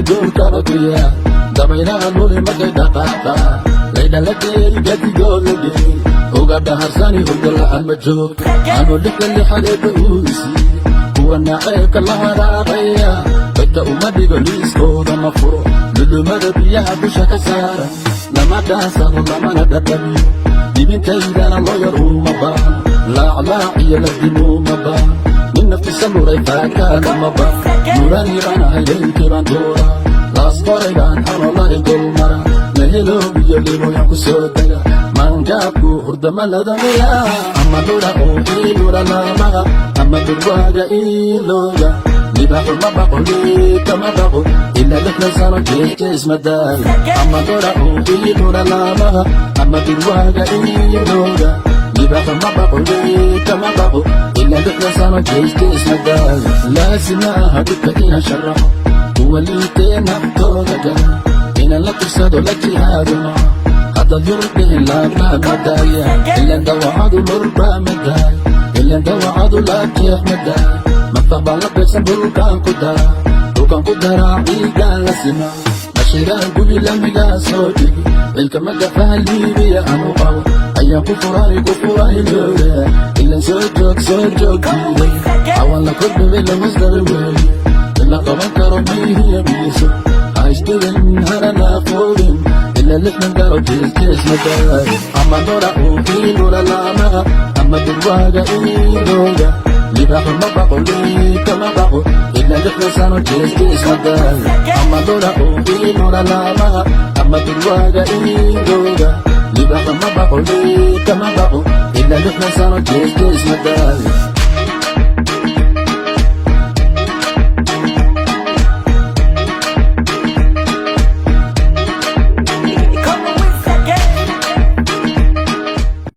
Duurkaba ku yaa dabaylaha luli markay dhaqaaqa laydhala geeri gadigood la geey uga dhaharsani, hurdo la'aan ma joogto. Anu lixda lixad eebba uu isiiye, kuwa naceebka la haraaqaya dadka uma dhigo, liiskooda ma furo. Lulumada biyaha dusha ka saara lama dhaansado, lamana dhadhamiyo. Dhibintaydana looyar uma baahno, laaclaac iyo lagdimuuma baahno. Nin naftisa luray faakaana ma baahno. Nurani baan ahay, leylkii baan tuuraa, Laasqoray baan xololay dulmara, meheloob iyo liboyan ku soo dega. Maangaabku hurdama ladamaya, ama lura oo iilura laamaha, ama durwaaga iilooga. Libaaxu ma baqo, liita ma baqo, ilaa 60 sano jeesjees ma daayo. Ama lura oo iilura laamaha, ama durwaaga iilooga. Libaaxu ma baqo, liita ma baqo, ilaa 60 sano jeesjees ma daayo. Laasim ma aha dhibka inaan sharaxo, kuwa liitee naftooda gala inaan la tirsado, la jihaado maca. Haddaad yurub dhihin laabaa ma daaya, ilan dawacadu lurbaa ma daayo, ilan dawacadu laajeex ma daayo. Mafaq baan la beegsan, dhulkaan ku daraa, dhulkaan ku daraa, ciigaan la simaa, mashigaan gubi, lamigaa soo dhigi. Cilka magafaha Liibiya anu qabo ayaan ku furahay, ku furahay looga. Ilan soo joog, soo joog diiday, xawan la kordhibay, lamusdara weeye. Ila qaban karo miihiya miiso, haysdhibin, hana naafoobin, ilaa 60 garo jeesjees ma daayo. Ama lura oo iilura laamaha, ama durwaaga iilooga. Libaaxu ma baqo, liita ma baqo, ilaa 60 sano jeesjees ma daayo. Ama lura oo iilura laamaha, ama durwaaga iilooga. Libaaxu ma baqo, liita ma baqo, ilaa 60 sano jeesjees ma daayo.